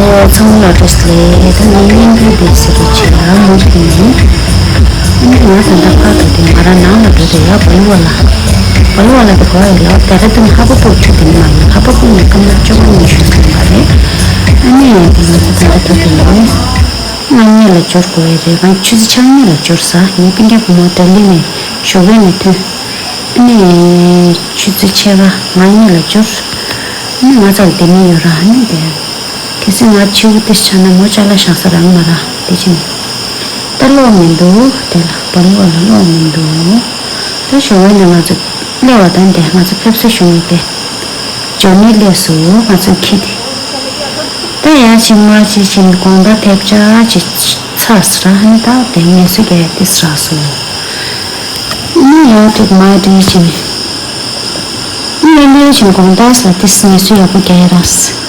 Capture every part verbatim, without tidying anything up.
ཚང་མ་ལ་བཀྲ་ཤིས་བདེ་ལེགས། ད་ངའི་བརྙན་ཐུང་འདི་གཟིགས་རོགས་བྱེད་ཨ། མུ་མཐུད་ནས། ཨ་ནི་ང་ད་ལྟ་ཕར་འགྲོ་དུས་ང་རང་ནང་ལ་འགྲོ་དུས་ཡ་བ་ལུ་བ་ལ། བ་ལུ་བ་ལ་དེ་གོ་ཡ་ལ་ད་ར་དུང་ཧ་པ་པོ་ཆུ་དེ་མ་ཡིན། ཧ་པ་པོ་ནི་སྐར་མ་བཅོ་ལྔ་ཉི་ཤུ་ཙམ་པ་རེད། ཨ་ནི་ང་ཚོ་ད་ལྟ་འགྲོ་དུས་ཡ་ང་གཉིད་ལ་འབྱོར་དགོས་ཡ་རེད། ང་ཆུ་ཚོད་ཆ་གཉིས་ལ་འབྱོར་ས། ངའི་སྤུན་ཀྱག་བུ་མོ་ལྡི་ལི་ནས་ཞོགས་པ་ནས་ཐོན། ཨ་ནི་ཆུ་ཚོད་ཕྱེད་ཀ་ང་གཉིད་ལ་འབྱོར། ཨ་ནི་ང་ཚོ་ལ་བསྡད་མི་ཡོད་ར། ཨ་ནི་དེ་གལ་སྲིད་ང་ཕྱི་པོ་ཏིས་ཆགས་ན་མོ་ཅ་ལག་བཞག་ས་རག་མ་རག་དེ་ཅི་ནས། ད་གློག་མི་འདུག་དེ་ལ་བ་ལུ་བ་ལ་གློག་མི་འདུག་ད་ཞོགས་པ་ནས་ང་ཚོ་སླེབས་པ་དང་དེ་ང་ཚོ་ཕེབས་བསུ་ཞུ་ཡས་དེ་འབྱོར་ནས་སླེབས་སོང་། ང་ཚོ་ཁྱི་དེ། ད་ཡར་ཕྱིན་མར་ཕྱིན་ཕྱིན་དགོང་དག་ཐེབས་ཆག་ཅིག་ཚར་སོང་ར། ཨ་ནི་ད་དེ་ངལ་གསོ་རྒྱག་ཡ་དེ་རག་སོང་། ཨ་ནི་ཡར་ཐུག་མར་འགྲིལ་ཕྱིན། ཨ་ནི་སླེབས་ཕྱིན་དགོང་དག་ས་དེ་ངལ་གསོ་ཡག་པོ་རྒྱག་ཡ་རག་སོང་།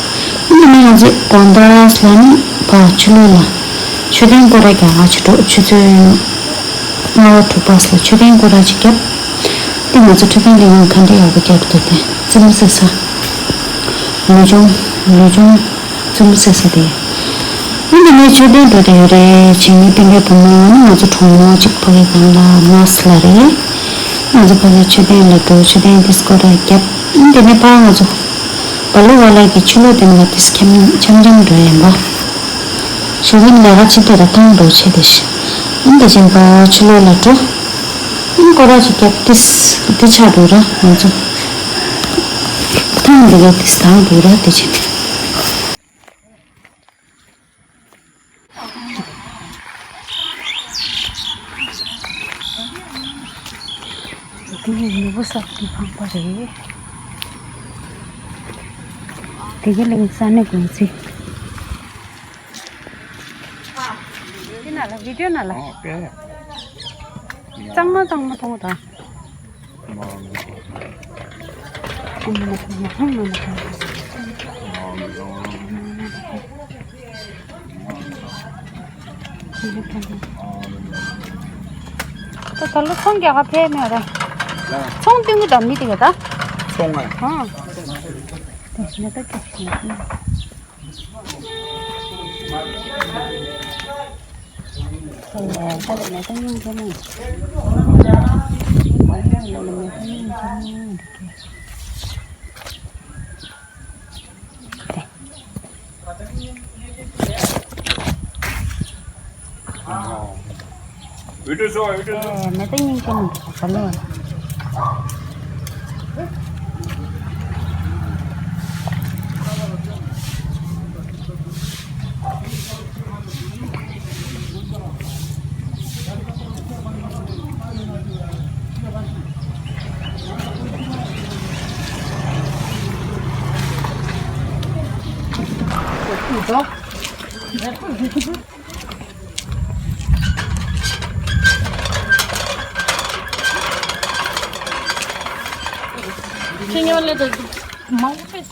ཨ་ནི་ང་ཚོས་དགོང་དག་ལ་ནི་ཕར་ཆུ་ལོག་ལ་མཆོད་རྟེན་སྐོར་ར་རྒྱག་ག་ཅིག་འགྲོ། ཆུ་ཚོད་ལྔ་པ་དྲུག་པ་ལ་མཆོད་རྟེན་སྐོར་ར་ཅིག་བརྒྱབ། དེ་ང་ཚོ་མཆོད་རྟེན་དེ་ཡང་ག་འདྲ་ཡག་པོ་བརྒྱབ་འདུག་དེ་རྩེད་མོ་རྩེ་ས། ལུས་སྦྱོང་། ལུས་སྦྱོང་། རྩེད་མོ་རྩེ་ས་དེ། ཨ་ནི་དེ་ནས་མཆོད་རྟེན་འགྲོ་བསྡད་ཡོད་རེད། བྱས་ནས་སྤུན་ཀྱག་བུ་མོ་ནི་ང་ཚོ་གྲོགས་མོ་གཅིག་ཕ་གི་སྒང་ལ་མོས་ལ་རེད། ང་ཚོ་ཕ་གི་མཆོད་རྟེན་ལ་འགྲོ། མཆོད་རྟེན་དེ་སྐོར་ར་བརྒྱབ། ཨ་ནི་དེ་ནས་ཕར་ང་ཚོ་བ་ལུ་བ་ལ་གི་ཆུ་ལོག་དེ་ནས་ང་དེ་འཆམ་འཆམ་འཆམ་འགྲོ་ཡིན་པ། ཞོགས་པའི་ལས་ཀ་ཅི་ལྟར་ཐང་འགྲོ་བྱས་ཏེ་ཤི། ཨ་ནི་དེ་བཞིན་པ་ཆུ་ལོག་ལ་འགྲོ། ཨ་ནི་སྐོར་ར་ཅིག་བརྒྱབ་སྟེ་དེ་ཆགས་འགྲོ་ར། ང་ཚོ་ཐང་འདི་ག་དེ་ཐང་འགྲོ་ར་དེ་བྱས་ཏེ། འདི་ནི་ནོར་བུ་གསར་གྱི་ཁང་པ་རེད། དེ་ག་གླིང་ས་གནས་དགོན་རྩེ། འདི་ན་ལ་བི་ཌིའོ་ན་ལ། ཨོ་ཀེ། གཙང་མ་གཙང་མ་མཐོང་དང་། ད་ད་ལོ་ཚོང་རྒྱག་ག་ཕེབས་མེད་རེད། ཚོང་བསྟུན་གི་འདུག་མི་དེ་ག་ད། ཚོང་ཨ། ཨ། ད་ཞིག་ན་ད་ཀྱི་ཞིག་ན།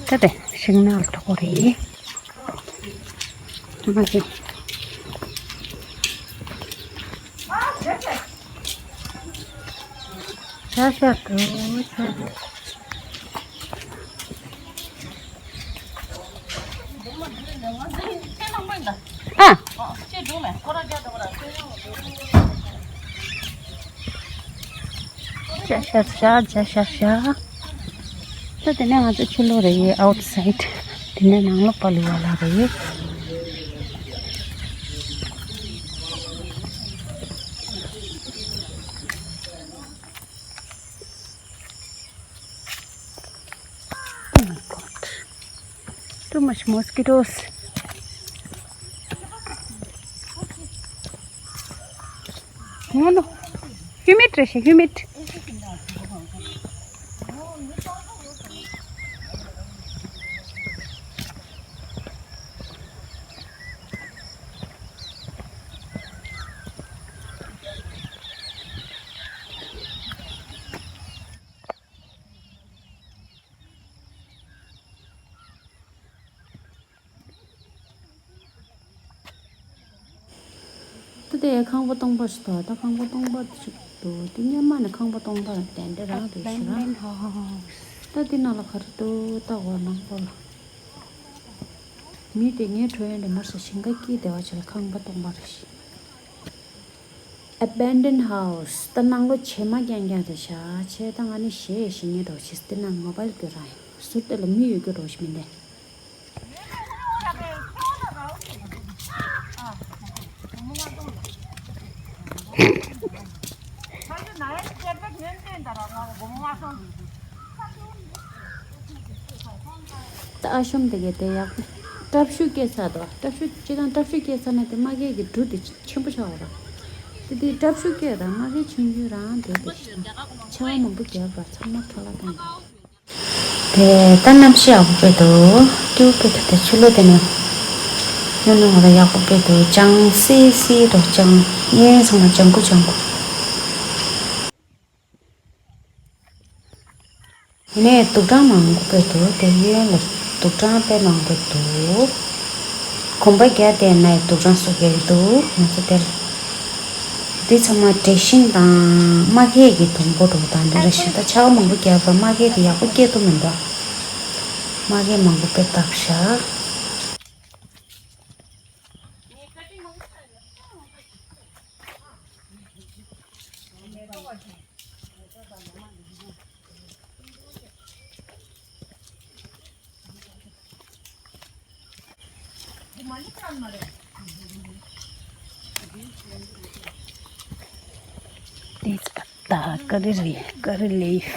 ད་དེ་ཤིང་ནགས་གྲོགས་པོ་རེད། མ་ཤེས། ཤ་ཤ་གི། ཨ། ཇ་ཤ་ཤ། ཇ་ཤ་ཤ། ད་དེ་ནས་ང་ཚོ་ཕྱི་ལོགས་རེད་ཡེ། ཨའུཊ་སའིཌ། དེ་ནས་ནང་ལོགས་པ་ལུ་བ་ལ་རེད་ཡེ། Oh my God. Too much mosquitoes. No, no. Humid རེད་ཤག humid. ད་དེ་ཁང་པ་སྟོང་པ་ཞིག་འདུག་ད་ཁང་པ་སྟོང་པ་ཞིག་འདུག་དེ་སྔོན་མ་ནས་ཁང་པ་སྟོང་པ་དེ་འདྲ་རང་རེད་ཤག Abandoned house. ད་དེ་ནང་ལ་ག་རེ་འདུག་ད་འོ་ནང་པ་ལ། མི་དེ་ངའི་གྲོ་ཡན་དེ་མར་ས་ཞིང་ཁ་སྐྱིད་བདེ་བ་ཆེ་ལ་ཁང་པ་སྟོང་པ་རེད་ཤི། Abandoned house། ད་ནང་ལོ་བྱེ་མ་རྐྱང་རྐྱང་རེད་ཤག་ཆེ་ད་ང་ནི་གཞས་ཤིང་ངའི་འགྲོ་ཤི་སྟེ་ན་མོ་བལ་སྐྱོ་ར་ཡིན་ཟུར་དེ་ལ་མི་ཡོད་རྒྱུ་འགྲོ་ཤི་མི་འདས། ད་ཨ་ཤོམ་དེ་གས་དེ་ཡག་པོ་སྐྲབ་ཤུ་སྐྱེས་ཚར་དོ། སྐྲབ་ཤུ་སྤྱི་དང་སྐྲབ་ཤུ་སྐྱེས་ཚར་ན་དེ་མ་གས་ཀྱི་འབྲུ་དེ་ཆེན་པོ་ཆགས་འོ་ར། དེ་དེ་སྐྲབ་ཤུ་སྐྱེས་ར་མ་གས་ཆུང་ཆུང་རང་དེ་དེ་ཤི་ཆར་པ་མང་པོ་བརྒྱབ་ར་ཚང་མ་ཁྲག་ལ་བཏང་། དེ་ད་གནམ་གཤིས་ཡག་པོ་དཔེ་འདུག་སྐྱིད་པོ་དཔེ་འདུག་དེ་ཆུ་ལོ་དེ་ནས་སྔོན་ནས་ང་ལ་ཡག་པོ་དཔེ་འདུག་ལྗང་སི་སི་འདུག་ལྗང་གཡས་ཚང་མ་ལྗང་ཁུ་ལྗང་ཁུ། ཡིན་ནའི་དུག་སྦྲང་མང་པོ་དཔེ་འདུག་དེ་གཡོན་ལ་དུག་སྦྲང་དཔེ་མང་པོ་འདུག་གོམ་པ་བརྒྱབ་བསྡད་ནའི་དུག་སྦྲང་སུ་བརྒྱབ་འདུག་ང་ཚོ་དེར། འདི་ཚང་མ་འབྲས་ཤིང་དང་མ་གས་ཀྱི་སྡོང་པོ་འདྲ་བོ་དང་འདི་འདྲ་ཞིག་ད་ཆར་པ་མང་པོ་བརྒྱབ་པ་མ་གས་དེ་ཡག་པོ་སྐྱེ་ཐུབ་མི་འདུག་མ་གས་མང་པོ་དཔེ་བཏབ་ཤག This patta, curry leaf, curry leaf.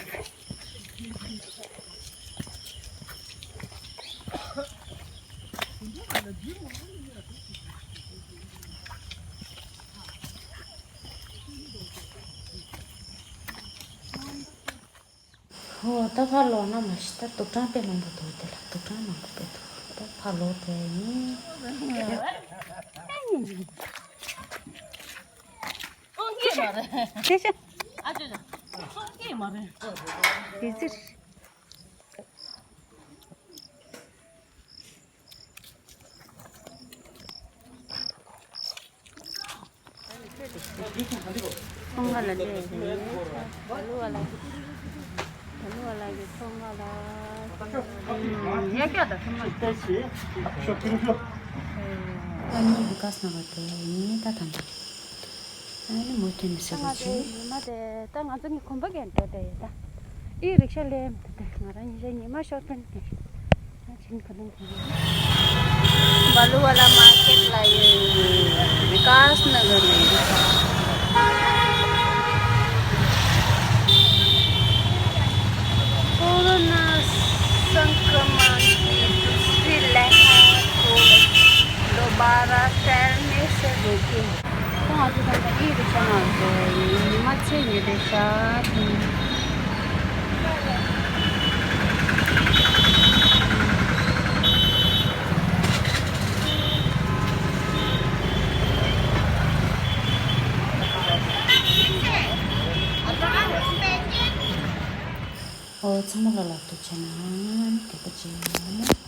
ཧོ། ད་ཕར་ལོག་ན་མ་གཞི་ད་དུག་སྦྲང་དཔེ་མང་པོ་འདུག་དེ་ལ་དུག་སྦྲང་མང་པོ་དཔེ་འདུག་ད་ཕར་ལོག་དེ་ཡིན། ཨོ་སྐྱེས་མ་རེད། སྐྱེས་ཤག་ཨ་ཅོ་ཅོ། སྐྱེས་མ་རེད། དེ་ཚེ། ཚོང་ཁང་ལ་སླེབས་རེད། ད་ལུ་བ་ལ། ད་ལུ་བ་ལ་གི་ཚོང་ཁང་ལ། ཡ་ཀྱ་ད་ཚོང་ཁང་ལ། ཨ་ནི་བི་ཀ་སི་ན་བ་དེ་ཡིན་ད་ད་འདྲ། ཨ་ནི་མོ་དེ་ནི་ད་ཟེར་ང་བ་ཚོའི་ཅི། ཉི་མ་དེ་ད་ང་ཚོ་ནི་གོམ་པ་གན་འགྲོ་དེ་ཡོད་ད། ཨི་རིག་ཤ་ལེན་དེ་ང་རང་ཉི་ཤ་ཉི་མ་ཤོར་པན་དེ། ང་ཆིན་ག་དུང་ག་དུང་། बालूवाला मार्केट लाई विकास नगर में। कोरोना संक्रमण की दूसरी लहर को दोबारा फैलने से रोकें। ཁོང་ང་ཚོ་ད་ལྟ་ཨི་རིག་ཤ་ནང་དུ་ཉི་མ་ཚེས་ཉི་ཤུ་རེད་ཤག་ཨོ་ཚང་མ་ལ་ལབ་ཐུབ་བྱས་ན་ཨ་ནི་གད་པ་ཅན།